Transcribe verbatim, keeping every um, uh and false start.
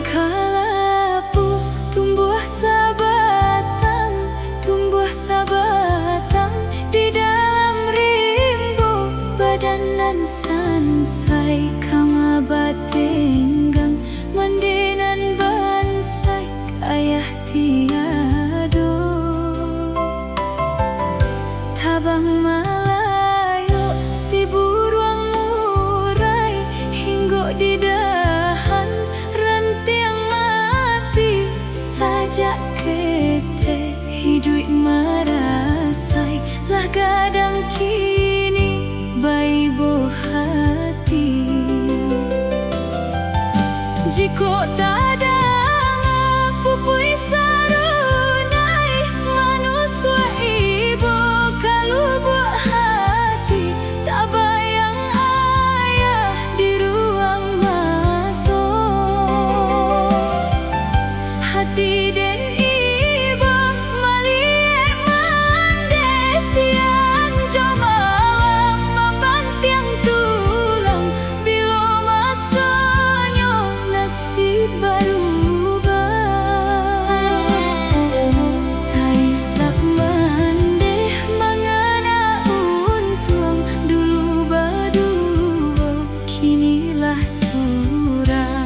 Kalapu tumbuah sabatang, tumbuah sabatang di dalam rimbo, badan nan sansai kama batenggang, mande nan bansai ayah tiado. Tabang malayok si buruang murai, hinggok di dahan rantiang mati. Sajak ketek hiduik marasai, lah gadang kini baibo hati. Jikok tadanga pupuih sarunai, manusuak ibo ka lubuak hati, tabayang ayah di ruang mato. Hati den ibo maliek mandeh, siang jo malam mambantiang tulang. Bilo masonyo nasib barubah, taisak mandeh mangana untuang. Dulu baduo, kini lah surang.